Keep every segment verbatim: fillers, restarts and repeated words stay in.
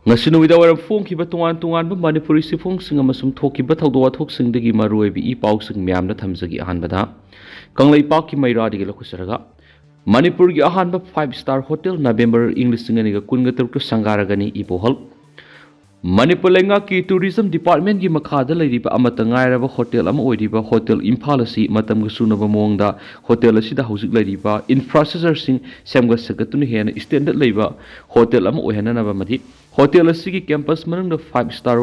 ꯉꯁꯤ ꯅꯨꯃꯤꯗꯥꯡ ꯋꯥꯏꯔꯝ ꯐꯣꯡꯈꯤꯕ ꯇꯣꯉꯥꯟ ꯇꯣꯉꯥꯟꯕ ꯃꯅꯤꯄꯨꯔꯤ ꯆꯦꯐꯣꯡꯁꯤꯡ ꯑꯃꯁꯨꯡ ꯊꯣꯛꯈꯤꯕ ꯊꯧꯗꯣꯛ ꯋꯥꯊꯣꯛꯁꯤꯡꯗꯒꯤ ꯃꯔꯨꯑꯣꯏꯕ ꯏ ꯄꯥꯎꯁꯤꯡ ꯃꯌꯥꯝꯗ ꯊꯝꯖꯒꯦ꯫ ꯑꯍꯥꯟꯕꯗ ꯀꯪꯂꯩꯄꯥꯛꯀꯤ ꯃꯩꯔꯥꯗꯒꯤ ꯂꯧꯈꯠꯆꯔꯒ, ꯃꯅꯤꯄꯨꯔꯒꯤ ꯑꯍꯥꯟꯕ five star hotel November ꯏꯪ ꯂꯤꯁꯤꯡ ꯑꯅꯤꯒ ꯀꯨꯟꯒ ꯇꯔꯨꯛꯇ ꯁꯪꯒꯥꯔꯒꯅꯤ꯫ ꯏꯕꯣꯍꯜ꯫ ꯃꯅꯤꯄꯨꯔ ꯂꯩꯉꯥꯛꯀꯤ tourism departmentꯀꯤ ꯃꯈꯥꯗ ꯂꯩꯔꯤꯕ ꯑꯃꯠꯇ ꯉꯥꯏꯔꯕ ꯍꯣꯇꯦꯜ ꯑꯃ ꯑꯣꯏꯔꯤꯕ ꯍꯣꯇꯦꯜ ꯏꯝꯐꯥꯜ ꯑꯁꯤ ꯃꯇꯝꯒ ꯆꯨꯅꯕ ꯃꯑꯣꯡꯗ ꯍꯣꯇꯦꯜ ꯑꯁꯤꯗ ꯍꯧꯖꯤꯛ ꯂꯩꯔꯤꯕ infrastructureꯁꯤꯡ ꯁꯦꯝꯒꯠ ꯁꯥꯒꯠꯇꯨꯅ ꯍꯦꯟꯅ standard ꯂꯩꯕ ꯍꯣꯇꯦꯜ ꯑꯃ ꯑꯣꯏꯍꯟꯅꯅꯕ ꯑꯃꯗꯤ ꯍꯣꯇꯦꯜ ꯑꯁꯤꯒꯤ campus ꯃꯅꯨꯡꯗ five star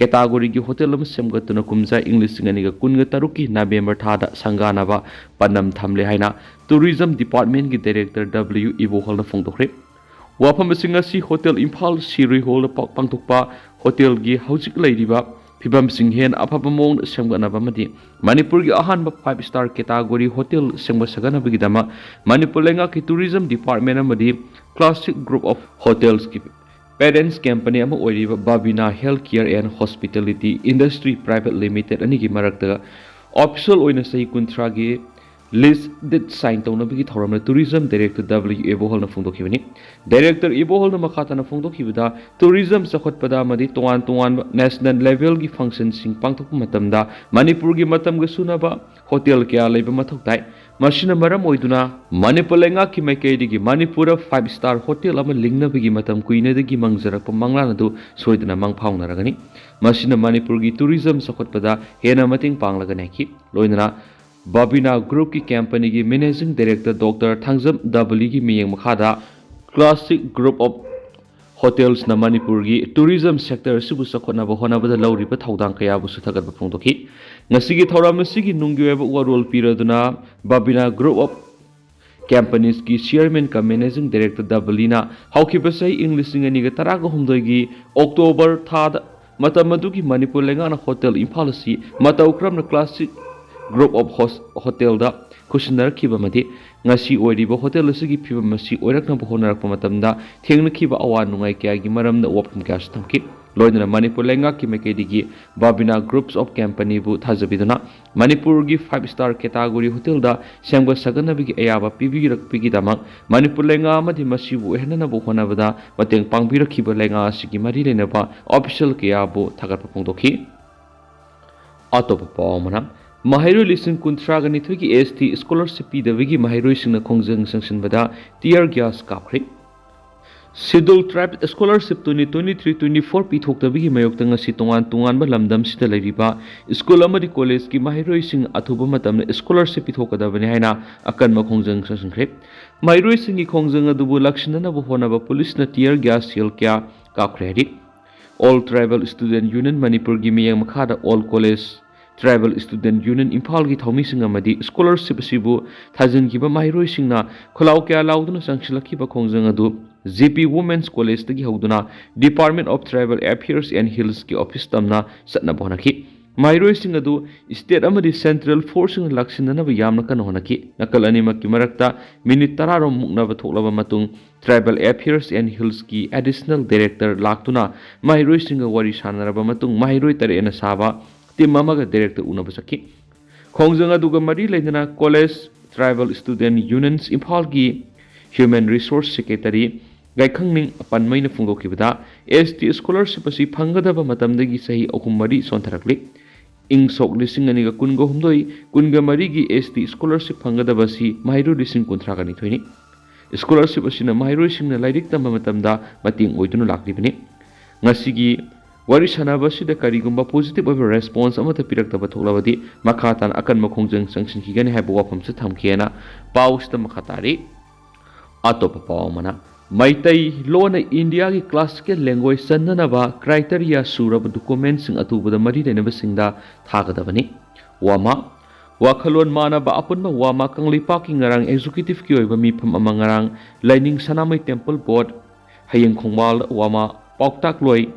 categoryꯒꯤ ꯍꯣꯇꯦꯜ ꯑꯃ ꯁꯦꯝꯒꯠꯇꯨꯅ ꯀꯨꯝꯖꯥ ꯏꯪ ꯂꯤꯁꯤꯡ ꯑꯅꯤꯒ ꯀꯨꯟꯒ ꯇꯔꯨꯛꯀꯤ November ꯊꯥꯗ ꯁꯪꯒꯥꯅꯕ ꯄꯥꯟꯗꯝ ꯊꯝꯂꯦ ꯍꯥꯏꯅ tourism departmentꯀꯤ director W ꯏꯕꯣꯍꯜꯅ ꯐꯣꯡꯗꯣꯛꯈ꯭ꯔꯦ꯫ ꯋꯥꯐꯝ ꯑꯁꯤ ꯉꯁꯤ ꯍꯣꯇꯦꯜ ꯏꯝꯐꯥꯜ ꯁꯤꯔꯨꯏ ꯍꯣꯜꯗ ꯄꯥ-, ꯄꯥꯡꯊꯣꯛꯄ ꯍꯣꯇꯦꯜꯒꯤ ꯍꯧꯖꯤꯛ ꯂꯩꯔꯤꯕ ꯐꯤꯕꯝꯁꯤꯡ ꯍꯦꯟꯅ ꯑꯐꯕ ꯃꯑꯣꯡꯗ ꯁꯦꯝꯒꯠꯅꯕ ꯑꯃꯗꯤ ꯃꯅꯤꯄꯨꯔꯒꯤ ꯑꯍꯥꯟꯕ five star category ꯍꯣꯇꯦꯜ ꯁꯦꯝꯒꯠ ꯁꯥꯒꯠꯅꯕꯒꯤꯗꯃꯛ ꯃꯅꯤꯄꯨꯔ ꯂꯩꯉꯥꯛꯀꯤ tourism department ꯑꯃꯗꯤ Classic Group of Hotelsꯀꯤ parents company ꯑꯃ ꯑꯣꯏꯔꯤꯕ Babina Healthcare and Hospitality Industry Private Limited ꯑꯅꯤꯒꯤ ꯃꯔꯛꯇ official ꯑꯣꯏꯅ ꯆꯍꯤ ꯀꯨꯟꯊ꯭ꯔꯥꯒꯤ lease deed sign ꯇꯧꯅꯕꯒꯤ ꯊꯧꯔꯝꯗ tourism director W ꯏꯕꯣꯍꯜꯅ ꯐꯣꯡꯗꯣꯛꯈꯤꯕꯅꯤ꯫ Director ꯏꯕꯣꯍꯜꯅ ꯃꯈꯥ ꯇꯥꯅ ꯐꯣꯡꯗꯣꯛꯈꯤꯕꯗ, tourism ꯆꯥꯎꯈꯠꯄꯗ ꯑꯃꯗꯤ ꯇꯣꯉꯥꯟ ꯇꯣꯉꯥꯟꯕ national levelꯒꯤ functionꯁꯤꯡ ꯄꯥꯡꯊꯣꯛꯄ ꯃꯇꯝꯗ ꯃꯅꯤꯄꯨꯔꯒꯤ ꯃꯇꯝꯒ ꯆꯨꯅꯕ ꯍꯣꯇꯦꯜ ꯀꯌꯥ ꯂꯩꯕ ꯃꯊꯧ ꯇꯥꯏ꯫ ꯃꯁꯤꯅ ꯃꯔꯝ ꯑꯣꯏꯗꯨꯅ ꯃꯅꯤꯄꯨꯔ ꯂꯩꯉꯥꯛꯀꯤ ꯃꯥꯏꯀꯩꯗꯒꯤ ꯃꯅꯤꯄꯨꯔꯗ five star ꯍꯣꯇꯦꯜ ꯑꯃ ꯂꯤꯡꯅꯕꯒꯤ ꯃꯇꯝ ꯀꯨꯏꯅꯗꯒꯤ ꯃꯪꯖꯔꯛꯄ ꯃꯪꯂꯥꯟ ꯑꯗꯨ ꯁꯣꯏꯗꯅ ꯃꯪ ꯐꯥꯎꯅꯔꯒꯅꯤ꯫ ꯃꯁꯤꯅ ꯃꯅꯤꯄꯨꯔꯒꯤ tourism ꯆꯥꯎꯈꯠꯄꯗ ꯍꯦꯟꯅ ꯃꯇꯦꯡ ꯄꯥꯡꯂꯒꯅꯤ ꯍꯥꯏꯈꯤ꯫ ꯂꯣꯏꯅꯅ Babina Groupꯀꯤ companyꯒꯤ managing director Doctor Thangjam ꯗꯕꯂꯤꯒꯤ ꯃꯤꯠꯌꯦꯡ ꯃꯈꯥꯗ Classic Group of Hotelsꯅ ꯃꯅꯤꯄꯨꯔꯒꯤ tourism sector ꯑꯁꯤꯕꯨ ꯆꯥꯎꯈꯠꯅꯕ ꯍꯣꯠꯅꯕꯗ ꯂꯧꯔꯤꯕ ꯊꯧꯗꯥꯡ ꯀꯌꯥꯕꯨꯁꯨ ꯊꯥꯒꯠꯄ ꯐꯣꯡꯗꯣꯛꯈꯤ꯫ ꯉꯁꯤꯒꯤ ꯊꯧꯔꯝ ꯑꯁꯤꯒꯤ ꯅꯨꯡꯒꯤ ꯑꯣꯏꯕ ꯋꯥꯔꯣꯜ ꯄꯤꯔꯗꯨꯅ Babina Group of Companiesꯀꯤ chairman cum managing director ꯗꯕꯂꯤꯅ ꯍꯧꯈꯤꯕ ꯆꯍꯤ ꯏꯪ ꯂꯤꯁꯤꯡ ꯑꯅꯤꯒ ꯇꯔꯥꯍꯨꯝꯗꯣꯏꯒꯤ October ꯊꯥꯗ ꯃꯇꯝ ꯑꯗꯨꯒꯤ ꯃꯅꯤꯄꯨꯔ ꯂꯩꯉꯥꯛꯅ ꯍꯣꯇꯦꯜ ꯏꯝꯐꯥꯜ ꯑꯁꯤ ꯃꯇꯧ ꯀꯔꯝꯅ Classic Group of Hos-, Hotelꯗ ꯈꯨꯠꯁꯤꯟꯅꯔꯛꯈꯤꯕ ꯑꯃꯗꯤ ꯉꯁꯤ ꯑꯣꯏꯔꯤꯕ ꯍꯣꯇꯦꯜ ꯑꯁꯤꯒꯤ ꯐꯤꯕꯝ ꯑꯁꯤ ꯑꯣꯏꯔꯛꯅꯕ ꯍꯣꯠꯅꯔꯛꯄ ꯃꯇꯝꯗ ꯊꯦꯡꯅꯈꯤꯕ ꯑꯋꯥ ꯅꯨꯡꯉꯥꯏ ꯀꯌꯥꯒꯤ ꯃꯔꯝꯗ ꯋꯥꯐꯝ ꯀꯌꯥꯁꯨ ꯊꯝꯈꯤ꯫ ꯂꯣꯏꯅꯅ ꯃꯅꯤꯄꯨꯔ ꯂꯩꯉꯥꯛꯀꯤ ꯃꯥꯏꯀꯩꯗꯒꯤ ꯕꯥꯕꯤꯅꯥ Groups of Companyꯕꯨ ꯊꯥꯖꯕꯤꯗꯨꯅ ꯃꯅꯤꯄꯨꯔꯒꯤ five star category hotelꯗ ꯁꯦꯝꯒꯠ ꯁꯥꯒꯠꯅꯕꯒꯤ ꯑꯌꯥꯕ ꯄꯤꯕꯤꯔꯛꯄꯒꯤꯗꯃꯛ ꯃꯅꯤꯄꯨꯔ ꯂꯩꯉꯥꯛ ꯑꯃꯗꯤ ꯃꯁꯤꯕꯨ ꯑꯣꯏꯍꯟꯅꯅꯕ ꯍꯣꯠꯅꯕꯗ ꯃꯇꯦꯡ ꯄꯥꯡꯕꯤꯔꯛꯈꯤꯕ ꯂꯩꯉꯥꯛ ꯑꯁꯤꯒꯤ ꯃꯔꯤ ꯂꯩꯅꯕ official ꯀꯌꯥꯕꯨ ꯊꯥꯒꯠꯄ ꯐꯣꯡꯗꯣꯛꯈꯤ꯫ ꯑꯇꯣꯞꯄ ꯄꯥꯎ ꯑꯃꯅ, ꯃꯍꯩꯔꯣꯏ ꯂꯤꯁꯤꯡ ꯀꯨꯟꯊ꯭ꯔꯥꯒ ꯅꯤꯊꯣꯏꯒꯤ S T scholarship ꯄꯤꯗꯕꯒꯤ ꯃꯍꯩꯔꯣꯏꯁꯤꯡꯅ ꯈꯣꯡꯖꯪ ꯆꯪꯁꯤꯟꯕꯗ tear gas ꯀꯥꯞꯈ꯭ꯔꯦ꯫ Scheduled Tribe Scholarship twenty twenty-three twenty-four ꯄꯤꯊꯣꯛꯇꯕꯒꯤ ꯃꯥꯌꯣꯛꯇ ꯉꯁꯤ ꯇꯣꯉꯥꯟ ꯇꯣꯉꯥꯟꯕ ꯂꯝꯗꯝꯁꯤꯗ ꯂꯩꯔꯤꯕ ꯁ꯭ꯀꯨꯜ ꯑꯃꯗꯤ ꯀꯣꯂꯦꯖꯀꯤ ꯃꯍꯩꯔꯣꯏꯁꯤꯡ ꯑꯊꯨꯕ ꯃꯇꯝꯗ scholarship ꯄꯤꯊꯣꯛꯀꯗꯕꯅꯤ ꯍꯥꯏꯅ ꯑꯀꯟꯕ ꯈꯣꯡꯖꯪ ꯆꯪꯁꯤꯟꯈ꯭ꯔꯦ꯫ ꯃꯍꯩꯔꯣꯏꯁꯤꯡꯒꯤ ꯈꯣꯡꯖꯪ ꯑꯗꯨꯕꯨ ꯂꯥꯛꯁꯤꯟꯅꯅꯕ ꯍꯣꯠꯅꯕ ꯄꯨꯂꯤꯁꯅ tear gas shell ꯀꯌꯥ ꯀꯥꯞꯈ꯭ꯔꯦ ꯍꯥꯏꯔꯤ꯫ All Tribal Student Union ꯃꯅꯤꯄꯨꯔꯒꯤ ꯃꯤꯠꯌꯦꯡ ꯃꯈꯥꯗ All College Tribal Student Union ꯏꯝꯐꯥꯜꯒꯤ ꯊꯧꯃꯤꯁꯤꯡ ꯑꯃꯗꯤ scholarship ꯑꯁꯤꯕꯨ ꯊꯥꯖꯤꯟꯈꯤꯕ ꯃꯍꯩꯔꯣꯏꯁꯤꯡꯅ ꯈꯣꯜꯂꯥꯎ ꯀꯌꯥ ꯂꯥꯎꯗꯨꯅ ꯆꯪꯁꯤꯜꯂꯛꯈꯤꯕ ꯈꯣꯡꯖꯪ ꯑꯗꯨ J P Women's Collegeꯇꯒꯤ ꯍꯧꯗꯨꯅ Department of Tribal Affairs and Hillsꯀꯤ office ꯇꯝꯅ ꯆꯠꯅꯕ ꯍꯣꯠꯅꯈꯤ꯫ ꯃꯍꯩꯔꯣꯏꯁꯤꯡ ꯑꯗꯨ state ꯑꯃꯗꯤ central forceꯁꯤꯡꯅ ꯂꯥꯛꯁꯤꯟꯅꯅꯕ ꯌꯥꯝꯅ ꯀꯟꯅ ꯍꯣꯠꯅꯈꯤ꯫ ꯅꯥꯀꯜ ꯑꯅꯤꯃꯛꯀꯤ ꯃꯔꯛꯇ minute ꯇꯔꯥꯔꯣꯝ ꯃꯨꯛꯅꯕ ꯊꯣꯛꯂꯕ ꯃꯇꯨꯡ Tribal Affairs and Hillsꯀꯤ Additional Director ꯂꯥꯛꯇꯨꯅ ꯃꯍꯩꯔꯣꯏꯁꯤꯡꯒ ꯋꯥꯔꯤ ꯁꯥꯟꯅꯔꯕ ꯃꯇꯨꯡ ꯃꯍꯩꯔꯣꯏ ꯇꯔꯦꯠꯅ ꯁꯥꯕ team ꯑꯃꯒ director ꯎꯅꯕ ꯆꯠꯈꯤ꯫ ꯈꯣꯡꯖꯪ ꯑꯗꯨꯒ ꯃꯔꯤ ꯂꯩꯅꯅ College Tribal Student Unions ꯏꯝꯐꯥꯜꯒꯤ Human Resource Secretary ꯒꯥꯏꯈꯪꯅꯤꯡ ꯑꯄꯟꯃꯩꯅ ꯐꯣꯡꯗꯣꯛꯈꯤꯕꯗ, S T scholarship ꯑꯁꯤ ꯐꯪꯒꯗꯕ ꯃꯇꯝꯗꯒꯤ ꯆꯍꯤ ꯑꯍꯨꯝ ꯃꯔꯤ ꯁꯣꯟꯊꯔꯛꯂꯤ꯫ ꯏꯪ ꯁꯣꯛ ꯂꯤꯁꯤꯡ ꯑꯅꯤꯒ ꯀꯨꯟꯒ ꯍꯨꯝꯗꯣꯏ ꯀꯨꯟꯒ ꯃꯔꯤꯒꯤ S T scholarship ꯐꯪꯒꯗꯕ ꯑꯁꯤ ꯃꯍꯩꯔꯣꯏ ꯂꯤꯁꯤꯡ ꯀꯨꯟꯊ꯭ꯔꯥꯒ ꯅꯤꯊꯣꯏꯅꯤ꯫ Scholarship ꯑꯁꯤꯅ ꯃꯍꯩꯔꯣꯏꯁꯤꯡꯅ ꯂꯥꯏꯔꯤꯛ ꯇꯝꯕ ꯃꯇꯝꯗ ꯃꯇꯦꯡ ꯑꯣꯏꯗꯨꯅ ꯂꯥꯛꯂꯤꯕꯅꯤ꯫ ꯉꯁꯤꯒꯤ ꯋꯥꯔꯤ ꯁꯥꯟꯅꯕ ꯑꯁꯤꯗ ꯀꯔꯤꯒꯨꯝꯕ positive ꯑꯣꯏꯕ response ꯑꯃꯠꯇ ꯄꯤꯔꯛꯇꯕ ꯊꯣꯛꯂꯕꯗꯤ ꯃꯈꯥ ꯇꯥꯅ ꯑꯀꯟꯕ ꯈꯣꯡꯖꯪ ꯆꯪꯁꯤꯟꯈꯤꯒꯅꯤ ꯍꯥꯏꯕ ꯋꯥꯐꯝꯁꯨ ꯊꯝꯈꯤ ꯍꯥꯏꯅ ꯄꯥꯎꯁꯤꯗ ꯃꯈꯥ ꯇꯥꯔꯤ꯫ ꯑꯇꯣꯞꯄ ꯄꯥꯎ ꯑꯃꯅ, ꯃꯩꯇꯩ ꯂꯣꯟꯅ Indiaꯒꯤ classical language ꯆꯟꯅꯅꯕ criteria ꯁꯨꯔꯕ documentꯁꯤꯡ ꯑꯊꯨꯕꯗ ꯃꯔꯤ ꯂꯩꯅꯕꯁꯤꯡꯗ ꯊꯥꯒꯗꯕꯅꯤ꯫ ꯋꯥꯃꯥ, ꯋꯥꯈꯜꯂꯣꯟ ꯃꯥꯟꯅꯕ ꯑꯄꯨꯟꯕ ꯋꯥꯃꯥ ꯀꯪꯂꯩꯄꯥꯛꯀꯤ ꯉꯔꯥꯡ executiveꯀꯤ ꯑꯣꯏꯕ ꯃꯤꯐꯝ ꯑꯃ ꯉꯔꯥꯡ ꯂꯥꯏꯅꯤꯡ ꯁꯅꯥꯃꯍꯤ temple board, ꯍꯌꯦꯡ ꯈꯣꯡꯕꯥꯜ ꯋꯥꯃꯥ ꯄꯥꯎꯇꯥꯛꯂꯣꯏ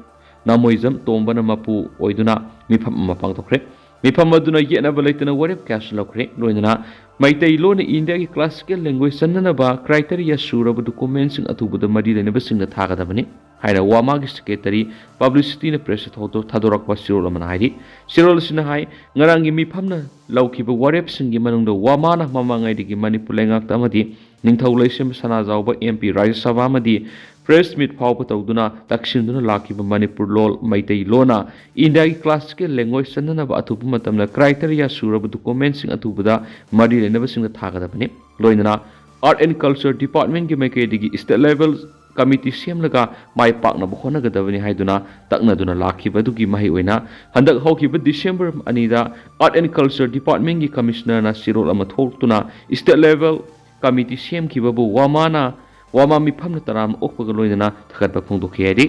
ꯅꯥꯃꯣꯏꯖꯝ ꯇꯣꯝꯕꯅ ꯃꯄꯨ ꯑꯣꯏꯗꯨꯅ ꯃꯤꯐꯝ ꯑꯃ ꯄꯥꯡꯊꯣꯛꯈ꯭ꯔꯦ꯫ ꯃꯤꯐꯝ ꯑꯗꯨꯅ ꯌꯦꯠꯅꯕ ꯂꯩꯇꯅ ꯋꯥꯔꯦꯞ ꯀꯌꯥꯁꯨ ꯂꯧꯈ꯭ꯔꯦ꯫ ꯂꯣꯏꯅꯅ ꯃꯩꯇꯩ ꯂꯣꯟꯅ Indiaꯒꯤ classical language ꯆꯟꯅꯅꯕ criteria ꯁꯨꯔꯕ documentꯁꯤꯡ ꯑꯊꯨꯕꯗ ꯃꯔꯤ ꯂꯩꯅꯕꯁꯤꯡꯅ ꯊꯥꯒꯗꯕꯅꯤ꯫ ꯍꯥꯏꯅ ꯋꯥꯃꯥꯒꯤ ꯁꯦꯀ꯭ꯔꯦꯇꯔꯤ ꯄꯕ꯭ꯂꯤꯁꯤꯇꯤꯅ ꯄ꯭ꯔꯦꯁꯇ ꯊꯥꯗꯣꯔꯛꯄ ꯆꯦꯔꯣꯜ ꯑꯃꯅ ꯍꯥꯏꯔꯤ꯫ ꯆꯦꯔꯣꯜ ꯑꯁꯤꯅ ꯍꯥꯏ, ꯉꯔꯥꯡꯒꯤ ꯃꯤꯐꯝꯅ ꯂꯧꯈꯤꯕ ꯋꯥꯔꯦꯞꯁꯤꯡꯒꯤ ꯃꯅꯨꯡꯗ ꯋꯥꯃꯥꯅ ꯃꯃꯥꯡꯉꯩꯗꯒꯤ ꯃꯅꯤꯄꯨꯔ ꯂꯩꯉꯥꯛꯇ ꯑꯃꯗꯤ ꯅꯤꯡꯊꯧ ꯂꯩꯁꯦꯝꯕ ꯁꯅꯥꯖꯥꯎꯕ ꯑꯦꯝ ꯄꯤ ꯔꯥꯖ꯭ꯌ ꯁꯚꯥ ꯑꯃꯗꯤ ꯄ꯭ꯔꯦꯁ ꯃꯤꯠ ꯐꯥꯎꯕ ꯇꯧꯗꯨꯅ ꯇꯛꯁꯤꯟꯗꯨꯅ ꯂꯥꯛꯈꯤꯕ ꯃꯅꯤꯄꯨꯔ ꯂꯣꯜ ꯃꯩꯇꯩ ꯂꯣꯟꯅ ꯏꯟꯗꯤꯌꯥꯒꯤ ꯀ꯭ꯂꯥꯁꯤꯀꯦꯜ ꯂꯦꯡꯒ꯭ꯋꯦꯖ ꯆꯟꯅꯅꯕ ꯑꯊꯨꯕ ꯃꯇꯝꯗ ꯀ꯭ꯔꯥꯏꯇꯦꯔꯤꯌꯥ ꯁꯨꯔꯕ ꯗꯣꯀꯨꯃꯦꯟꯁꯤꯡ ꯑꯊꯨꯕꯗ ꯃꯔꯤ ꯂꯩꯅꯕꯁꯤꯡꯗ ꯊꯥꯒꯗꯕꯅꯤ꯫ ꯂꯣꯏꯅꯅ Art and Culture Department ꯀꯤ ꯃꯥꯏꯀꯩꯗꯒꯤ state level committee ꯁꯦꯝꯂꯒ ꯃꯥꯏ ꯄꯥꯛꯅꯕ ꯍꯣꯠꯅꯒꯗꯕꯅꯤ ꯍꯥꯏꯗꯨꯅ ꯇꯛꯅꯗꯨꯅ ꯂꯥꯛꯈꯤꯕ ꯑꯗꯨꯒꯤ ꯃꯍꯩ ꯑꯣꯏꯅ ꯍꯟꯗꯛ ꯍꯧꯈꯤꯕ December ꯑꯅꯤꯗ Art and Culture Department ꯀꯤ commissioner ꯅ ꯆꯦꯔꯣꯜ ꯑꯃ ꯊꯣꯛꯇꯨꯅ state level committee ꯁꯦꯝꯈꯤꯕꯕꯨ ꯋꯥꯃꯥꯅ, ꯋꯥꯃꯥ ꯃꯤꯐꯝꯅ ꯇꯔꯥꯝꯅ ꯑꯣꯛꯄꯒ ꯂꯣꯏꯅꯅ ꯊꯥꯒꯠꯄ ꯐꯣꯡꯗꯣꯛꯈꯤ ꯍꯥꯏꯔꯤ꯫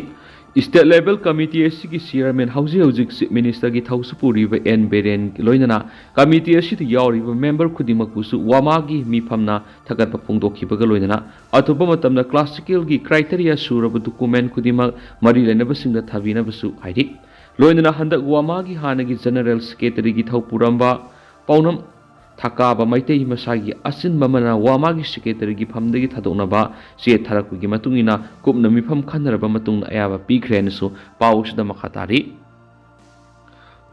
State level committee ꯑꯁꯤꯒꯤ chairman ꯍꯧꯖꯤꯛ ꯍꯧꯖꯤꯛ Chief Minister ꯒꯤ ꯊꯧꯁꯨ ꯄꯨꯔꯤꯕ ꯑꯦꯟ ꯕꯤꯔꯦꯟ ꯂꯣꯏꯅꯅ committee ꯑꯁꯤꯗ ꯌꯥꯎꯔꯤꯕ member ꯈꯨꯗꯤꯡꯃꯛꯄꯨꯁꯨ ꯋꯥꯃꯥꯒꯤ ꯃꯤꯐꯝꯅ ꯊꯥꯒꯠꯄ ꯐꯣꯡꯗꯣꯛꯈꯤꯕꯒ ꯂꯣꯏꯅꯅ ꯑꯊꯨꯕ ꯃꯇꯝꯗ classical ꯒꯤ criteria ꯁꯨꯔꯕ document ꯈꯨꯗꯤꯡꯃꯛ ꯃꯔꯤ ꯂꯩꯅꯕꯁꯤꯡꯗ ꯊꯥꯕꯤꯅꯕꯁꯨ ꯍꯥꯏꯔꯤ꯫ ꯂꯣꯏꯅꯅ ꯍꯟꯗꯛ ꯋꯥꯃꯥꯒꯤ ꯍꯥꯟꯅꯒꯤ general secretary ꯒꯤ ꯊꯧꯄꯨꯔꯝꯕ ꯄꯥꯎꯅꯝ ꯊꯀꯥꯕ ꯃꯩꯇꯩ ꯃꯁꯥꯒꯤ ꯑꯆꯤꯟꯕ ꯑꯃꯅ ꯋꯥꯃꯥꯒꯤ secretary ꯒꯤ ꯐꯝꯗꯒꯤ ꯊꯥꯗꯣꯛꯅꯕ ꯆꯦ ꯊꯥꯔꯛꯄꯒꯤ ꯃꯇꯨꯡ ꯏꯟꯅ ꯀꯨꯞꯅ ꯃꯤꯐꯝ ꯈꯟꯅꯔꯕ ꯃꯇꯨꯡꯗ ꯑꯌꯥꯕ ꯄꯤꯈ꯭ꯔꯦ ꯍꯥꯏꯅꯁꯨ ꯄꯥꯎ ꯑꯁꯤꯗ ꯃꯈꯥ ꯇꯥꯔꯤ꯫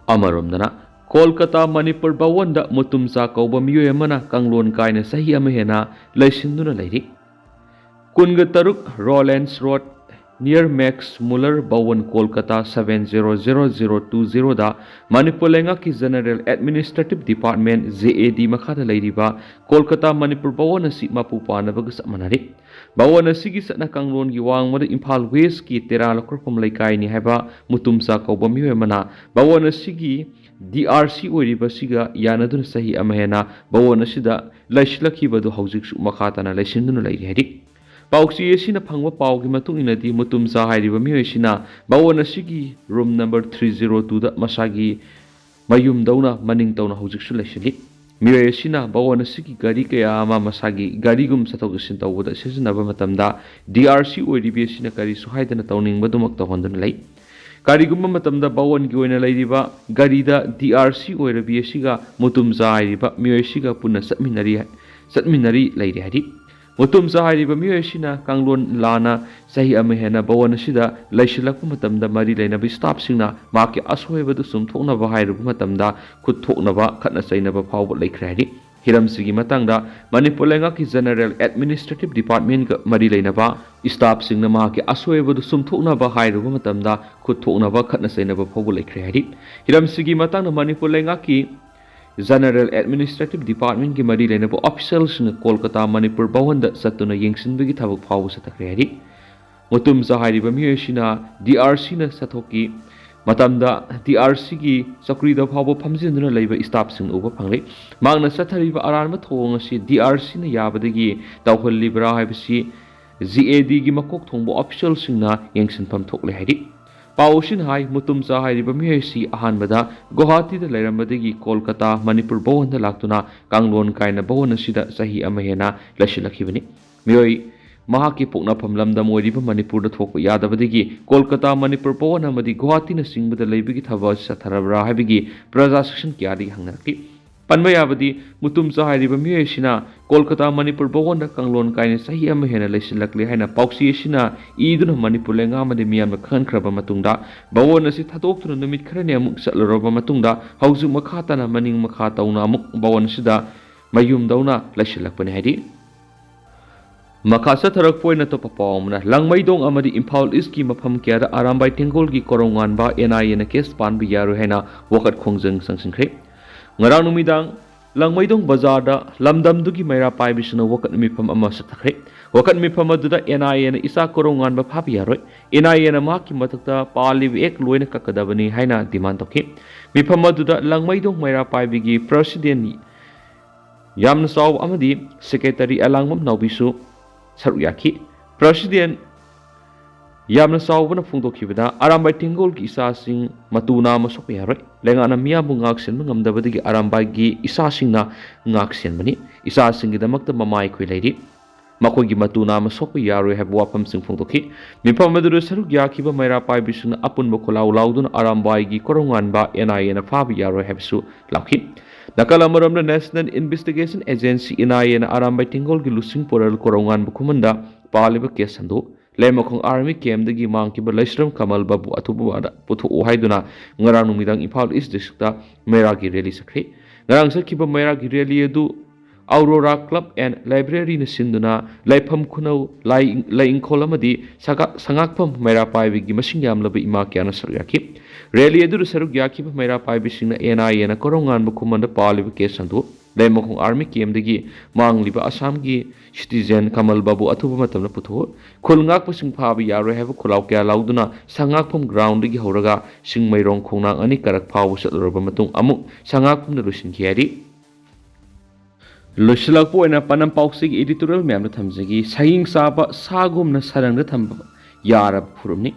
ꯑꯃꯔꯣꯝꯗꯅ ꯀꯣꯜꯀꯇꯥ ꯃꯅꯤꯄꯨꯔ ꯚꯋꯟꯗ ꯃꯨꯇꯨꯝꯆꯥ ꯀꯧꯕ ꯃꯤꯑꯣꯏ ꯑꯃꯅ ꯀꯥꯡꯂꯣꯟ ꯀꯥꯏꯅ ꯆꯍꯤ ꯑꯃ ꯍꯦꯟꯅ ꯂꯩꯁꯤꯟꯗꯨꯅ ꯂꯩꯔꯤ꯫ ꯀꯨꯟꯒ ꯇꯔꯨꯛ Rowlands Road, near Max Muller Bhawan, Kolkata seven zero zero zero two zero ꯗ ꯃꯅꯤꯄꯨꯔ ꯂꯩꯉꯥꯛꯀꯤ General Administrative Department, J A D, ꯃꯈꯥꯗ ꯂꯩꯔꯤꯕ ꯀꯣꯜꯀꯇꯥ ꯃꯅꯤꯄꯨꯔ ꯚꯋꯟ ꯑꯁꯤ ꯃꯄꯨ ꯄꯥꯟꯅꯕꯒ ꯆꯞ ꯃꯥꯟꯅꯔꯤ꯫ ꯚꯋꯟ ꯑꯁꯤꯒꯤ ꯆꯠꯅ ꯀꯥꯡꯂꯣꯟꯒꯤ ꯋꯥꯡꯃꯗ ꯏꯝꯐꯥꯜ West ꯀꯤ ꯇꯦꯔꯥ ꯂꯧꯈꯠꯐꯝ ꯂꯩꯀꯥꯏꯅꯤ ꯍꯥꯏꯕ ꯃꯨꯇꯨꯝꯆꯥ ꯀꯧꯕ ꯃꯤꯑꯣꯏ ꯑꯃꯅ ꯚꯋꯟ ꯑꯁꯤꯒꯤ D R C ꯑꯣꯏꯔꯤꯕ ꯑꯁꯤꯒ ꯌꯥꯅꯗꯨꯅ ꯆꯍꯤ ꯑꯃ ꯍꯦꯟꯅ ꯚꯋꯟ ꯑꯁꯤꯗ ꯂꯩꯁꯤꯜꯂꯛꯈꯤꯕ ꯑꯗꯨ ꯍꯧꯖꯤꯛꯁꯨ ꯃꯈꯥ ꯇꯥꯅ ꯂꯩꯁꯤꯟꯗꯨꯅ ꯂꯩꯔꯤ ꯍꯥꯏꯔꯤ꯫ ꯄꯥꯎꯆꯦ ꯑꯁꯤꯅ ꯐꯪꯕ ꯄꯥꯎꯒꯤ ꯃꯇꯨꯡ ꯏꯟꯅꯗꯤ ꯃꯨꯇꯨꯝꯆꯥ ꯍꯥꯏꯔꯤꯕ ꯃꯤꯑꯣꯏ ꯑꯁꯤꯅ ꯚꯋꯟ ꯑꯁꯤꯒꯤ room number three zero two ꯗ ꯃꯁꯥꯒꯤ ꯃꯌꯨꯝꯗꯧꯅ ꯃꯅꯤꯡ ꯇꯧꯅ ꯍꯧꯖꯤꯛꯁꯨ ꯂꯩꯁꯤꯜꯂꯤ꯫ ꯃꯤꯑꯣꯏ ꯑꯁꯤꯅ ꯚꯋꯟ ꯑꯁꯤꯒꯤ ꯒꯥꯔꯤ ꯀꯌꯥ ꯑꯃ ꯃꯁꯥꯒꯤ ꯒꯥꯔꯤꯒꯨꯝ ꯆꯠꯊꯣꯛ ꯆꯠꯁꯤꯟ ꯇꯧꯕꯗ ꯁꯤꯖꯤꯟꯅꯕ ꯃꯇꯝꯗ D R C ꯑꯣꯏꯔꯤꯕꯤ ꯑꯁꯤꯅ ꯀꯔꯤꯁꯨ ꯍꯥꯏꯗꯅ ꯇꯧꯅꯤꯡꯕꯗꯨꯃꯛ ꯇꯧꯍꯟꯗꯨꯅ ꯂꯩ꯫ ꯀꯔꯤꯒꯨꯝꯕ ꯃꯇꯝꯗ ꯚꯋꯟꯒꯤ ꯑꯣꯏꯅ ꯂꯩꯔꯤꯕ ꯒꯥꯔꯤꯗ D R C ꯑꯣꯏꯔꯕꯤ ꯑꯁꯤꯒ ꯃꯨꯇꯨꯝꯆꯥ ꯍꯥꯏꯔꯤꯕ ꯃꯤꯑꯣꯏ ꯑꯁꯤꯒ ꯄꯨꯟꯅ ꯆꯠꯃꯤꯟꯅꯔꯤ, ꯆꯠꯃꯤꯟꯅꯔꯤ ꯂꯩꯔꯤ ꯍꯥꯏꯔꯤ꯫ ꯃꯨꯇꯨꯝꯆꯥ ꯍꯥꯏꯔꯤꯕ ꯃꯤꯑꯣꯏ ꯑꯁꯤꯅ ꯀꯥꯡꯂꯣꯟ ꯂꯥꯟꯅ ꯆꯍꯤ ꯑꯃ ꯍꯦꯟꯅ ꯚꯋꯟ ꯑꯁꯤꯗ ꯂꯩꯁꯤꯜꯂꯛꯄ ꯃꯇꯝꯗ, ꯃꯔꯤ ꯂꯩꯅꯕ staffꯁꯤꯡꯅ ꯃꯍꯥꯛꯀꯤ ꯑꯁꯣꯏꯕꯗꯨ ꯆꯨꯝꯊꯣꯛꯅꯕ ꯍꯥꯏꯔꯨꯕ ꯃꯇꯝꯗ ꯈꯨꯠ ꯊꯣꯛꯅꯕ, ꯈꯠꯅ ꯆꯩꯅꯕ ꯐꯥꯎꯕ ꯂꯩꯈ꯭ꯔꯦ ꯍꯥꯏꯔꯤ꯫ ꯍꯤꯔꯝꯁꯤꯒꯤ ꯃꯇꯥꯡꯗ ꯃꯅꯤꯄꯨꯔ ꯂꯩꯉꯥꯛꯀꯤ General Administrative Departmentꯀ ꯃꯔꯤ ꯂꯩꯅꯕ staffꯁꯤꯡꯅ ꯃꯍꯥꯛꯀꯤ ꯑꯁꯣꯏꯕꯗꯨ ꯆꯨꯝꯊꯣꯛꯅꯕ ꯍꯥꯏꯔꯨꯕ ꯃꯇꯝꯗ ꯈꯨꯠ ꯊꯣꯛꯅꯕ, ꯈꯠꯅ ꯆꯩꯅꯕ ꯐꯥꯎꯕ ꯂꯩꯈ꯭ꯔꯦ ꯍꯥꯏꯔꯤ꯫ ꯍꯤꯔꯝꯁꯤꯒꯤ ꯃꯇꯥꯡꯗ ꯃꯅꯤꯄꯨꯔ ꯂꯩꯉꯥꯛꯀꯤ General Administrative Departmentꯀꯤ ꯃꯔꯤ ꯂꯩꯅꯕ officialꯁꯤꯡꯅ ꯀꯣꯜꯀꯇꯥ ꯃꯅꯤꯄꯨꯔ ꯚꯋꯟꯗ ꯆꯠꯇꯨꯅ ꯌꯦꯡꯁꯤꯟꯕꯒꯤ ꯊꯕꯛ ꯐꯥꯎꯕ ꯆꯠꯊꯈ꯭ꯔꯦ ꯍꯥꯏꯔꯤ꯫ ꯃꯨꯇꯨꯝꯆꯥ ꯍꯥꯏꯔꯤꯕ ꯃꯤꯑꯣꯏ ꯑꯁꯤꯅ DRCꯅ ꯆꯠꯊꯣꯛꯈꯤ ꯃꯇꯝꯗ DRCꯒꯤ ꯆꯧꯀ꯭ꯔꯤꯗ ꯐꯥꯎꯕ ꯐꯝꯖꯤꯟꯗꯨꯅ ꯂꯩꯕ staffꯁꯤꯡ ꯎꯕ ꯐꯪꯂꯦ꯫ ꯃꯍꯥꯛꯅ ꯆꯠꯊꯔꯤꯕ ꯑꯔꯥꯟꯕ ꯊꯧꯑꯣꯡ ꯑꯁꯤ DRCꯅ ꯌꯥꯕꯗꯒꯤ ꯇꯧꯍꯜꯂꯤꯕ꯭ꯔꯥ ꯍꯥꯏꯕꯁꯤ GADꯒꯤ ꯃꯀꯣꯛ ꯊꯣꯡꯕ officialꯁꯤꯡꯅ ꯌꯦꯡꯁꯤꯟꯐꯝ ꯊꯣꯛꯂꯦ ꯍꯥꯏꯔꯤ꯫ ꯄꯥꯎ ꯑꯁꯤꯅ ꯍꯥꯏ, ꯃꯨꯇꯨꯝꯆꯥ ꯍꯥꯏꯔꯤꯕ ꯃꯤꯑꯣꯏ ꯑꯁꯤ ꯑꯍꯥꯟꯕꯗ ꯒꯨꯋꯥꯍꯥꯇꯤꯗ ꯂꯩꯔꯝꯕꯗꯒꯤ ꯀꯣꯜꯀꯇꯥ, ꯃꯅꯤꯄꯨꯔ ꯚꯋꯟꯗ ꯂꯥꯛꯇꯨꯅ ꯀꯥꯡꯂꯣꯟ ꯀꯥꯏꯅ ꯚꯋꯟ ꯑꯁꯤꯗ ꯆꯍꯤ ꯑꯃ ꯍꯦꯟꯅ ꯂꯩꯁꯤꯜꯂꯛꯈꯤꯕꯅꯤ꯫ ꯃꯤꯑꯣꯏ ꯃꯍꯥꯛꯀꯤ ꯄꯣꯛꯅꯐꯝ ꯂꯝꯗꯝ ꯑꯣꯏꯔꯤꯕ ꯃꯅꯤꯄꯨꯔꯗ ꯊꯣꯛꯄ ꯌꯥꯗꯕꯗꯒꯤ ꯀꯣꯜꯀꯇꯥ, ꯃꯅꯤꯄꯨꯔ ꯚꯋꯟ ꯑꯃꯗꯤ ꯒꯨꯋꯥꯍꯥꯇꯤꯅꯆꯤꯡꯕꯗ ꯂꯩꯕꯒꯤ ꯊꯕꯛ ꯑꯁꯤ ꯆꯠꯊꯔꯕ꯭ꯔꯥ ꯍꯥꯏꯕꯒꯤ ꯄ꯭ꯔꯖꯥ section ꯀꯌꯥꯗꯒꯤ ꯍꯪꯅꯔꯛꯈꯤ꯫ ꯄꯟꯕ ꯌꯥꯕꯗꯤ, ꯃꯨꯇꯨꯝꯆꯥ ꯍꯥꯏꯔꯤꯕ ꯃꯤꯑꯣꯏ ꯑꯁꯤꯅ ꯀꯣꯜꯀꯇꯥ, ꯃꯅꯤꯄꯨꯔ ꯚꯋꯟꯗ ꯀꯥꯡꯂꯣꯟ ꯀꯥꯏꯅ ꯆꯍꯤ ꯑꯃ ꯍꯦꯟꯅ ꯂꯩꯁꯤꯜꯂꯛꯂꯦ ꯍꯥꯏꯅ ꯄꯥꯎꯆꯦ ꯑꯁꯤꯅ ꯏꯗꯨꯅ ꯃꯅꯤꯄꯨꯔ ꯂꯩꯉꯥꯛ ꯑꯃꯗꯤ ꯃꯤꯌꯥꯝꯅ ꯈꯪꯍꯟꯈ꯭ꯔꯕ ꯃꯇꯨꯡꯗ, ꯚꯋꯟ ꯑꯁꯤ ꯊꯥꯗꯣꯛꯇꯨꯅ ꯅꯨꯃꯤꯠ ꯈꯔꯅꯤ ꯑꯃꯨꯛ ꯆꯠꯂꯨꯔꯕ ꯃꯇꯨꯡꯗ, ꯍꯧꯖꯤꯛ ꯃꯈꯥ ꯇꯥꯅ ꯃꯅꯤꯡ ꯃꯈꯥ ꯇꯧꯅ ꯑꯃꯨꯛ ꯚꯋꯟ ꯑꯁꯤꯗ ꯃꯌꯨꯝꯗꯧꯅ ꯂꯩꯁꯤꯜꯂꯛꯄꯅꯤ ꯍꯥꯏꯔꯤ꯫ ꯃꯈꯥ ꯆꯠꯊꯔꯛꯄ ꯑꯣꯏꯅ ꯑꯇꯣꯞꯄ ꯄꯥꯎ ꯑꯃꯅ, ꯂꯥꯡꯃꯩꯗꯣꯡ ꯑꯃꯗꯤ ꯏꯝꯐꯥꯜ Eastꯀꯤ ꯃꯐꯝ ꯀꯌꯥꯗ ꯑꯔꯥꯝꯕꯥꯏ ꯇꯦꯡꯒꯣꯜꯒꯤ ꯀꯣꯔꯧꯉꯥꯟꯕ NIAꯅ case ꯄꯥꯟꯕ ꯌꯥꯔꯣꯏ ꯍꯥꯏꯅ ꯋꯥꯀꯠ ꯈꯣꯡꯖꯪ ꯆꯪꯁꯤꯟꯈ꯭ꯔꯦ꯫ ꯉꯔꯥꯡ ꯅꯨꯃꯤꯗꯥꯡ ꯂꯥꯡꯃꯩꯗꯣꯡ ꯕꯖꯥꯔꯗ ꯂꯝꯗꯝꯗꯨꯒꯤ ꯃꯩꯔꯥ ꯄꯥꯏꯕꯤꯁꯤꯡꯅ ꯋꯥꯀꯠ ꯃꯤꯐꯝ ꯑꯃ ꯆꯠꯊꯈ꯭ꯔꯦ꯫ ꯋꯥꯀꯠ ꯃꯤꯐꯝ ꯑꯗꯨꯗ NIAꯅ ꯏꯆꯥ ꯀꯣꯔꯧꯉꯥꯟꯕ ꯐꯥꯕ ꯌꯥꯔꯣꯏ, NIAꯅ ꯃꯍꯥꯛꯀꯤ ꯃꯊꯛꯇ ꯄꯥꯜꯂꯤꯕ act ꯂꯣꯏꯅ ꯀꯛꯀꯗꯕꯅꯤ ꯍꯥꯏꯅ demand ꯇꯧꯈꯤ꯫ ꯃꯤꯐꯝ ꯑꯗꯨꯗ ꯂꯥꯡꯃꯩꯗꯣꯡ ꯃꯩꯔꯥ ꯄꯥꯏꯕꯤꯒꯤ president ꯌꯥꯝꯅ ꯆꯥꯎꯕ ꯑꯃꯗꯤ secretary ꯑꯂꯥꯡꯕꯝ ꯅꯥꯎꯕꯤꯁꯨ ꯁꯔꯨꯛ ꯌꯥꯈꯤ꯫ President ꯌꯥꯝꯅ ꯆꯥꯎꯕꯅ ꯐꯣꯡꯗꯣꯛꯈꯤꯕꯗ, ꯑꯔꯥꯝꯕꯥꯏ ꯇꯦꯡꯒꯣꯜꯒꯤ ꯏꯆꯥꯁꯤꯡ ꯃꯇꯨ ꯅꯥꯝꯃ ꯁꯣꯛꯄ ꯌꯥꯔꯣꯏ꯫ ꯂꯩꯉꯥꯛꯅ ꯃꯤꯌꯥꯝꯕꯨ ꯉꯥꯛꯁꯦꯟꯕ ꯉꯝꯗꯕꯗꯒꯤ ꯑꯔꯥꯝꯕꯥꯏꯒꯤ ꯏꯆꯥꯁꯤꯡꯅ ꯉꯥꯛꯁꯦꯟꯕꯅꯤ꯫ ꯏꯆꯥꯁꯤꯡꯒꯤꯗꯃꯛꯇ ꯃꯃꯥ ꯑꯩꯈꯣꯏ ꯂꯩꯔꯤ꯫ ꯃꯈꯣꯏꯒꯤ ꯃꯇꯨ ꯅꯥꯝꯃ ꯁꯣꯛꯄ ꯌꯥꯔꯣꯏ ꯍꯥꯏꯕ ꯋꯥꯐꯝꯁꯤꯡ ꯐꯣꯡꯗꯣꯛꯈꯤ꯫ ꯃꯤꯐꯝ ꯑꯗꯨꯗ ꯁꯔꯨꯛ ꯌꯥꯈꯤꯕ ꯃꯩꯔꯥ ꯄꯥꯏꯕꯤꯁꯤꯡꯅ ꯑꯄꯨꯟꯕ ꯈꯣꯜꯂꯥꯎ ꯂꯥꯎꯗꯨꯅ ꯑꯔꯥꯝꯕꯥꯏꯒꯤ ꯀꯣꯔꯧꯉꯥꯟꯕ NIAꯅ ꯐꯥꯕ ꯌꯥꯔꯣꯏ ꯍꯥꯏꯕꯁꯨ ꯂꯥꯎꯈꯤ꯫ ꯅꯥꯀꯜ ꯑꯃꯔꯣꯝꯗ, National Investigation Agency, NIA, ꯅ ꯑꯔꯥꯝꯕꯥꯏ ꯇꯦꯡꯒꯣꯜꯒꯤ ꯂꯨꯆꯤꯡ ꯄꯣꯔꯦꯜ ꯀꯣꯔꯧꯉꯥꯟꯕ ꯈꯨꯃꯟꯗ ꯄꯥꯜꯂꯤꯕ ꯀꯦꯁ ꯁꯟꯗꯣꯛ, ꯂꯩꯃꯈꯣꯡ Army camp ꯗꯒꯤ ꯃꯥꯡꯈꯤꯕ ꯂꯩꯁ꯭ꯔꯝ ꯀꯃꯜ ꯕꯥꯕꯨ ꯑꯊꯨꯕꯗ ꯄꯨꯊꯣꯛꯎ ꯍꯥꯏꯗꯨꯅ ꯉꯔꯥꯡ ꯅꯨꯃꯤꯗꯥꯡ ꯏꯝꯐꯥꯜ East District ꯇ ꯃꯩꯔꯥꯒꯤ rally ꯆꯠꯈ꯭ꯔꯤ꯫ ꯉꯔꯥꯡ ꯆꯠꯈꯤꯕ ꯃꯩꯔꯥꯒꯤ rally ꯑꯗꯨ Aurora Club and Library ꯅ ꯁꯤꯟꯗꯨꯅ ꯂꯥꯏꯐꯝ ꯈꯨꯅꯧ, ꯂꯥꯏ-, ꯂꯥꯏ ꯏꯪꯈꯣꯜ ꯑꯃꯗꯤ ꯁꯒꯥ-, ꯁꯉꯥꯛꯐꯝ ꯃꯩꯔꯥ ꯄꯥꯏꯕꯤꯒꯤ ꯃꯁꯤꯡ ꯌꯥꯝꯂꯕ ꯏꯃꯥ ꯀꯌꯥꯅ ꯁꯔꯨꯛ ꯌꯥꯈꯤ꯫ Rally ꯑꯗꯨꯗ ꯁꯔꯨꯛ ꯌꯥꯈꯤꯕ ꯃꯩꯔꯥ ꯄꯥꯏꯕꯤꯁꯤꯡꯅ NIA ꯅ ꯀꯣꯔꯧꯉꯥꯟꯕ ꯈꯨꯃꯟꯗ ꯄꯥꯜꯂꯤꯕ ꯀꯦꯁ ꯑꯗꯨ ꯂꯩꯃꯈꯣꯡ Army camp ꯗꯒꯤ ꯃꯥꯡꯂꯤꯕ ꯑꯁꯥꯝꯒꯤ citizen ꯀꯃꯜ ꯕꯥꯕꯨ ꯑꯊꯨꯕ ꯃꯇꯝꯗ ꯄꯨꯊꯣꯛꯎ, ꯈꯨꯜ ꯉꯥꯛꯄꯁꯤꯡ ꯐꯥꯕ ꯌꯥꯔꯣꯏ ꯍꯥꯏꯕ ꯈꯣꯜꯂꯥꯎ ꯀꯌꯥ ꯂꯥꯎꯗꯨꯅ ꯁꯉꯥꯛꯐꯝ ground ꯗꯒꯤ ꯍꯧꯔꯒ ꯁꯤꯡꯃꯩꯔꯣꯡ ꯈꯣꯡꯅꯥꯡ ꯑꯅꯤ ꯀꯥꯔꯛ ꯐꯥꯎꯕ ꯆꯠꯂꯨꯔꯕ ꯃꯇꯨꯡ ꯑꯃꯨꯛ ꯁꯉꯥꯛꯐꯝꯗ ꯂꯣꯏꯁꯤꯟꯈꯤ ꯍꯥꯏꯔꯤ꯫ ꯂꯣꯏꯁꯤꯜꯂꯛꯄ ꯑꯣꯏꯅ ꯄꯅꯝ ꯄꯥꯎꯆꯦꯒꯤ editorial ꯃꯌꯥꯝꯗ ꯊꯝꯖꯒꯦ꯫ ꯁꯌꯤꯡ ꯆꯥꯕ ꯁꯥꯒꯨꯝꯅ ꯁꯔꯪꯗ ꯊꯝꯕ ꯌꯥꯔꯕ ꯐꯨꯔꯨꯞꯅꯤ꯫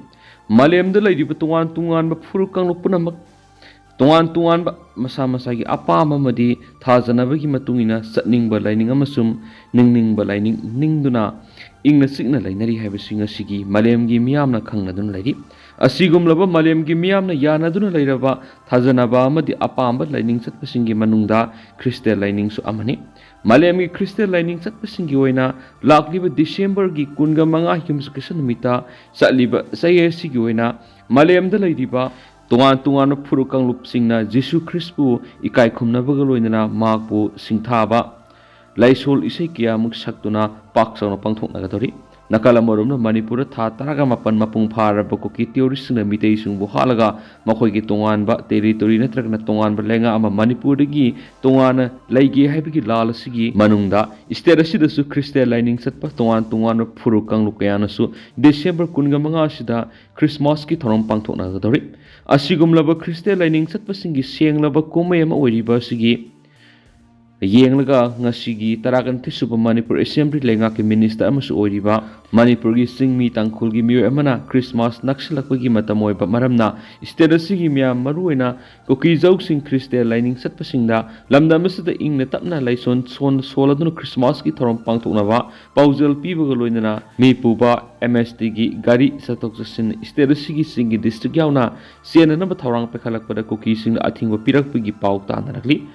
ꯃꯥꯂꯦꯝꯗ ꯂꯩꯔꯤꯕ ꯇꯣꯉꯥꯟ ꯇꯣꯉꯥꯟꯕ ꯐꯨꯔꯨꯞ ꯀꯥꯡꯂꯨꯞ ꯄꯨꯝꯅꯃꯛ ꯇꯣꯉꯥꯟ ꯇꯣꯉꯥꯟꯕ ꯃꯁꯥ ꯃꯁꯥꯒꯤ ꯑꯄꯥꯝꯕ ꯑꯃꯗꯤ ꯊꯥꯖꯅꯕꯒꯤ ꯃꯇꯨꯡ ꯏꯟꯅ ꯆꯠꯅꯤꯡꯕ ꯂꯥꯏꯅꯤꯡ ꯑꯃꯁꯨꯡ ꯅꯤꯡꯅꯤꯡꯕ ꯂꯥꯏꯅꯤꯡ ꯅꯤꯡꯗꯨꯅ ꯏꯪꯅ ꯆꯤꯛꯅ ꯂꯩꯅꯔꯤ ꯍꯥꯏꯕꯁꯤ ꯉꯁꯤꯒꯤ ꯃꯥꯂꯦꯝꯒꯤ ꯃꯤꯌꯥꯝꯅ ꯈꯪꯅꯗꯨꯅ ꯂꯩꯔꯤ꯫ ꯑꯁꯤꯒꯨꯝꯂꯕ ꯃꯥꯂꯦꯝꯒꯤ ꯃꯤꯌꯥꯝꯅ ꯌꯥꯅꯗꯨꯅ ꯂꯩꯔꯕ ꯊꯥꯖꯅꯕ ꯑꯃꯗꯤ ꯑꯄꯥꯝꯕ ꯂꯥꯏꯅꯤꯡ ꯆꯠꯄꯁꯤꯡꯒꯤ ꯃꯅꯨꯡꯗ ꯈ꯭ꯔꯤꯁꯇꯤꯌꯥꯟ ꯂꯥꯏꯅꯤꯡꯁꯨ ꯑꯃꯅꯤ꯫ ꯃꯥꯂꯦꯝꯒꯤ ꯈ꯭ꯔꯤꯁꯇꯤꯌꯥꯟ ꯂꯥꯏꯅꯤꯡ ꯆꯠꯄꯁꯤꯡꯒꯤ ꯑꯣꯏꯅ ꯂꯥꯛꯂꯤꯕ ꯗꯤꯁꯦꯝꯕꯔꯒꯤ ꯀꯨꯟꯒ ꯃꯉꯥ ꯌꯨꯝꯁꯀꯩꯁ ꯅꯨꯃꯤꯠꯇ ꯆꯠꯂꯤꯕ ꯆꯌꯦꯠ ꯑꯁꯤꯒꯤ ꯑꯣꯏꯅ ꯃꯥꯂꯦꯝꯗ ꯂꯩꯔꯤꯕ ꯇꯣꯉꯥꯟ ꯇꯣꯉꯥꯟꯕ ꯐꯨꯔꯨꯞ ꯀꯥꯡꯂꯨꯞꯁꯤꯡꯅ ꯖꯤꯁꯨ ꯈ꯭ꯔꯤꯁꯄꯨ ꯏꯀꯥꯏ ꯈꯨꯝꯅꯕꯒ ꯂꯣꯏꯅꯅ ꯃꯍꯥꯛꯄꯨ ꯁꯤꯡꯊꯥꯕ ꯂꯥꯏꯁꯣꯜ ꯏꯁꯩ ꯀꯌꯥꯃꯨꯛ ꯁꯛꯇꯨꯅ ꯄꯥꯛ ꯆꯥꯎꯅ ꯄꯥꯡꯊꯣꯛꯅꯒꯗꯧꯔꯤ꯫ ꯅꯥꯀꯜ ꯑꯃꯔꯣꯝꯗ, ꯃꯅꯤꯄꯨꯔꯗ ꯊꯥ ꯇꯔꯥꯒ ꯃꯥꯄꯟ ꯃꯄꯨꯡ ꯐꯥꯔꯕ ꯀꯨꯀꯤ ꯇꯦꯔꯣꯔꯤꯁꯁꯤꯡꯅ ꯃꯤꯇꯩꯁꯤꯡꯕꯨ ꯍꯥꯠꯂꯒ ꯃꯈꯣꯏꯒꯤ ꯇꯣꯉꯥꯟꯕ territory ꯅꯠꯇ꯭ꯔꯒꯅ ꯇꯣꯉꯥꯟꯕ ꯂꯩꯉꯥꯛ ꯑꯃ ꯃꯅꯤꯄꯨꯔꯗꯒꯤ ꯇꯣꯉꯥꯟꯅ ꯂꯩꯒꯦ ꯍꯥꯏꯕꯒꯤ ꯂꯥꯜ ꯑꯁꯤꯒꯤ ꯃꯅꯨꯡꯗ state ꯑꯁꯤꯗꯁꯨ ꯈ꯭ꯔꯤꯁꯇꯤꯌꯥꯟ ꯂꯥꯏꯅꯤꯡ ꯆꯠꯄ ꯇꯣꯉꯥꯟ ꯇꯣꯉꯥꯟꯕ ꯐꯨꯔꯨꯞ ꯀꯥꯡꯂꯨꯞ ꯀꯌꯥꯅꯁꯨ ꯗꯤꯁꯦꯝꯕꯔ ꯀꯨꯟꯒ ꯃꯉꯥ ꯑꯁꯤꯗ ꯈ꯭ꯔꯤꯁꯃꯥꯁꯀꯤ ꯊꯧꯔꯝ ꯄꯥꯡꯊꯣꯛꯅꯒꯗꯧꯔꯤ꯫ ꯑꯁꯤꯒꯨꯝꯂꯕ ꯈ꯭ꯔꯤꯁꯇꯤꯌꯥꯟ ꯂꯥꯏꯅꯤꯡ ꯆꯠꯄꯁꯤꯡꯒꯤ ꯁꯦꯡꯂꯕ ꯀꯨꯝꯍꯩ ꯑꯃ ꯑꯣꯏꯔꯤꯕ ꯑꯁꯤꯒꯤ ꯌꯦꯡꯂꯒ ꯉꯁꯤꯒꯤ ꯇꯔꯥꯒ ꯅꯤꯊꯣꯏ ꯁꯨꯕ ꯃꯅꯤꯄꯨꯔ Assembly ꯂꯩꯉꯥꯛꯀꯤ minister ꯑꯃꯁꯨ ꯑꯣꯏꯔꯤꯕ ꯃꯅꯤꯄꯨꯔꯒꯤ ꯆꯤꯡꯃꯤ ꯇꯥꯡꯈꯨꯜꯒꯤ ꯃꯤꯑꯣꯏ ꯑꯃꯅ ꯈ꯭ꯔꯤꯁꯃꯥꯁ ꯅꯛꯁꯤꯜꯂꯛꯄꯒꯤ ꯃꯇꯝ ꯑꯣꯏꯕ ꯃꯔꯝꯅ state ꯑꯁꯤꯒꯤ ꯃꯤꯌꯥꯝ, ꯃꯔꯨꯑꯣꯏꯅ ꯀꯨꯀꯤꯖꯧꯁꯤꯡ, ꯈ꯭ꯔꯤꯁꯇꯤꯌꯥꯟ ꯂꯥꯏꯅꯤꯡ ꯆꯠꯄꯁꯤꯡꯗ ꯂꯝꯗꯝ ꯑꯁꯤꯗ ꯏꯪꯅ ꯇꯞꯅ ꯂꯥꯏꯁꯣꯟ ꯁꯣꯟ-, ꯁꯣꯜꯂꯗꯨꯅ ꯈ꯭ꯔꯤꯁꯃꯥꯁꯀꯤ ꯊꯧꯔꯝ ꯄꯥꯡꯊꯣꯛꯅꯕ ꯄꯥꯎꯖꯦꯜ ꯄꯤꯕꯒ ꯂꯣꯏꯅꯅ ꯃꯤ ꯄꯨꯕ MSTꯒꯤ ꯒꯥꯔꯤ ꯆꯠꯊꯣꯛ ꯆꯠꯁꯤꯟ state ꯑꯁꯤꯒꯤ ꯆꯤꯡꯒꯤ district ꯌꯥꯎꯅ ꯆꯦꯟꯅꯅꯕ ꯊꯧꯔꯥꯡ ꯄꯥꯏꯈꯠꯂꯛꯄꯗ ꯀꯨꯀꯤꯁꯤꯡꯅ ꯑꯊꯤꯡꯕ ꯄꯤꯔꯛꯄꯒꯤ ꯄꯥꯎ ꯇꯥꯅꯔꯛꯂꯤ꯫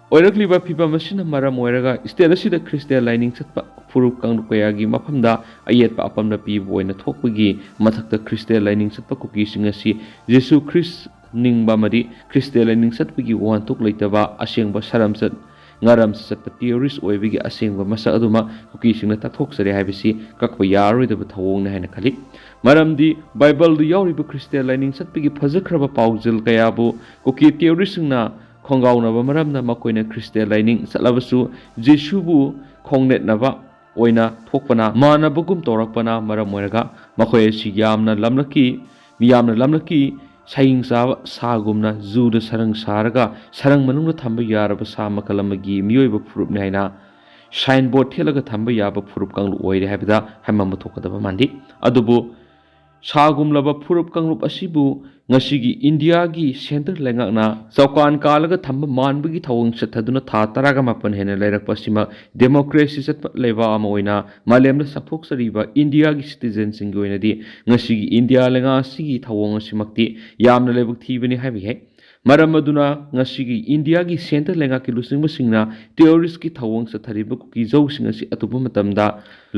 ꯑꯣꯏꯔꯛꯂꯤꯕ ꯐꯤꯚꯝ ꯑꯁꯤꯅ ꯃꯔꯝ ꯑꯣꯏꯔꯒ state ꯑꯁꯤꯗ ꯈ꯭ꯔꯤꯁꯇꯤꯌꯥꯟ ꯂꯥꯏꯅꯤꯡ ꯆꯠꯄ ꯐꯨꯔꯨꯞ ꯀꯥꯡꯂꯨꯞ ꯀꯌꯥꯒꯤ ꯃꯐꯝꯗ ꯑꯌꯦꯠꯄ ꯑꯄꯟꯕ ꯄꯤꯕ ꯑꯣꯏꯅ ꯊꯣꯛꯄꯒꯤ ꯃꯊꯛꯇ ꯈ꯭ꯔꯤꯁꯇꯤꯌꯥꯟ ꯂꯥꯏꯅꯤꯡ ꯆꯠꯄ ꯀꯨꯀꯤꯁꯤꯡ ꯑꯁꯤ ꯖꯤꯁꯨ ꯈ꯭ꯔꯤꯁ ꯅꯤꯡꯕ ꯑꯃꯗꯤ ꯈ꯭ꯔꯤꯁꯇꯤꯌꯥꯟ ꯂꯥꯏꯅꯤꯡ ꯆꯠꯄꯒꯤ ꯋꯥꯍꯟꯊꯣꯛ ꯂꯩꯇꯕ ꯑꯁꯦꯡꯕ ꯁꯔꯝꯆꯠ ꯉꯥꯔꯝ ꯆꯠꯄ terrorist ꯑꯣꯏꯕꯒꯤ ꯑꯁꯦꯡꯕ ꯃꯁꯛ ꯑꯗꯨꯃꯛ ꯀꯨꯀꯤꯁꯤꯡꯅ ꯇꯥꯛꯊꯣꯛꯆꯔꯦ ꯍꯥꯏꯕꯁꯤ ꯀꯛꯄ ꯌꯥꯔꯔꯣꯏꯗꯕ ꯊꯧꯑꯣꯡꯅꯤ ꯍꯥꯏꯅ ꯈꯜꯂꯤ꯫ ꯃꯔꯝꯗꯤ ꯕꯥꯏꯕꯜꯗ ꯌꯥꯎꯔꯤꯕ ꯈ꯭ꯔꯤꯁꯇꯤꯌꯥꯟ ꯂꯥꯏꯅꯤꯡ ꯆꯠꯄꯒꯤ ꯐꯖꯈ꯭ꯔꯕ ꯄꯥꯎꯖꯦꯜ ꯀꯌꯥꯕꯨ ꯀꯨꯀꯤ terroristꯁꯤꯡꯅ ꯈꯣꯡꯒꯥꯎꯅꯕ ꯃꯔꯝꯅ ꯃꯈꯣꯏꯅ ꯈ꯭ꯔꯤꯁꯇꯤꯌꯥꯟ ꯂꯥꯏꯅꯤꯡ ꯆꯠꯂꯕꯁꯨ ꯖꯤꯁꯨꯕꯨ ꯈꯣꯡꯅꯦꯠꯅꯕ ꯑꯣꯏꯅ ꯊꯣꯛꯄꯅ ꯃꯥꯟꯅꯕꯒꯨꯝ ꯇꯧꯔꯛꯄꯅ ꯃꯔꯝ ꯑꯣꯏꯔꯒ ꯃꯈꯣꯏ ꯑꯁꯤ ꯌꯥꯝꯅ ꯂꯝꯂꯛꯀꯤ, ꯃꯤꯌꯥꯝꯅ ꯂꯝꯂꯛꯀꯤ ꯁꯍꯤꯡ ꯆꯥꯕ ꯁꯥꯒꯨꯝꯅ ꯖꯨꯗ ꯁꯔꯪ ꯁꯥꯔꯒ ꯁꯔꯪ ꯃꯅꯨꯡꯗ ꯊꯝꯕ ꯌꯥꯔꯕ ꯁꯥ ꯃꯈꯜ ꯑꯃꯒꯤ ꯃꯤꯑꯣꯏꯕ ꯐꯨꯔꯨꯞꯅꯤ ꯍꯥꯏꯅ ꯁꯥꯏꯟꯕꯣꯔꯗ ꯊꯦꯠꯂꯒ ꯊꯝꯕ ꯌꯥꯕ ꯐꯨꯔꯨꯞ ꯀꯥꯡꯂꯨꯞ ꯑꯣꯏꯔꯦ ꯍꯥꯏꯕꯗ ꯍꯥꯏꯃꯟꯕ ꯊꯣꯛꯀꯗꯕ ꯃꯥꯟꯗꯦ꯫ ꯑꯗꯨꯕꯨ ꯁꯥꯒꯨꯝꯂꯕ ꯐꯨꯔꯨꯞ ꯀꯥꯡꯂꯨꯞ ꯑꯁꯤꯕꯨ ꯉꯁꯤꯒꯤ ꯏꯟꯗꯤꯌꯥꯒꯤ centre ꯂꯩꯉꯥꯛꯅ ꯆꯧꯀꯥꯟ ꯀꯥꯜꯂꯒ ꯊꯝꯕ ꯃꯥꯟꯕꯒꯤ ꯊꯧꯑꯣꯡ ꯆꯠꯊꯗꯨꯅ ꯊꯥ ꯇꯔꯥꯒ ꯃꯥꯄꯟ ꯍꯦꯟꯅ ꯂꯩꯔꯛꯄ ꯑꯁꯤꯃꯛ democracy ꯆꯠꯄ ꯂꯩꯕꯥꯛ ꯑꯃ ꯑꯣꯏꯅ ꯃꯥꯂꯦꯝꯗ ꯆꯥꯎꯊꯣꯛꯆꯔꯤꯕ ꯏꯟꯗꯤꯌꯥꯒꯤ citizenꯁꯤꯡꯒꯤ ꯑꯣꯏꯅꯗꯤ ꯉꯁꯤꯒꯤ ꯏꯟꯗꯤꯌꯥ ꯂꯩꯉꯥꯛ ꯑꯁꯤꯒꯤ ꯊꯧꯑꯣꯡ ꯑꯁꯤꯃꯛꯇꯤ ꯌꯥꯝꯅ ꯂꯥꯏꯕꯛ ꯊꯤꯕꯅꯤ ꯍꯥꯏꯕ ꯌꯥꯏ꯫ ꯃꯔꯝ ꯑꯗꯨꯅ ꯉꯁꯤꯒꯤ ꯏꯟꯗꯤꯌꯥꯒꯤ centre ꯂꯩꯉꯥꯛꯀꯤ ꯂꯨꯆꯤꯡꯕꯁꯤꯡꯅ terroristꯀꯤ ꯊꯧꯑꯣꯡ ꯆꯠꯊꯔꯤꯕ ꯀꯨꯀꯤ ꯖꯧꯁꯤꯡ ꯑꯁꯤ ꯑꯊꯨꯕ ꯃꯇꯝꯗ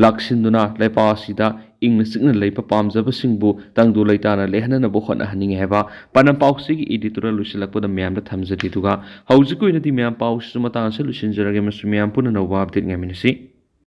ꯂꯥꯛꯁꯤꯟꯗꯨꯅ ꯂꯩꯄꯥꯛ ꯑꯁꯤꯗ ꯏꯪꯅ ꯆꯤꯛꯅ ꯂꯩꯕ ꯄꯥꯝꯖꯕꯁꯤꯡꯕꯨ ꯇꯪꯗꯨ ꯂꯩꯇꯥꯅ ꯂꯩꯍꯟꯅꯅꯕ ꯍꯣꯠꯅꯍꯟꯅꯤꯡꯉꯤ ꯍꯥꯏꯕ ꯄꯥꯟꯗꯝ ꯄꯥꯎꯆꯦꯒꯤ editorial ꯂꯣꯏꯁꯤꯜꯂꯛꯄꯗ ꯃꯌꯥꯝꯗ ꯊꯝꯖꯔꯤ꯫ ꯑꯗꯨꯒ ꯍꯧꯖꯤꯛꯀꯤ ꯑꯣꯏꯅꯗꯤ ꯃꯌꯥꯝ ꯄꯥꯎꯁꯤꯁꯨ ꯃꯇꯥꯡ ꯑꯁꯤꯗ ꯂꯣꯏꯁꯤꯟꯖꯔꯒꯦ ꯑꯃꯁꯨꯡ ꯃꯌꯥꯝ ꯄꯨꯟꯅ ꯑꯅꯧꯕ update ꯉꯥꯏꯃꯤꯟꯅꯁꯤ꯫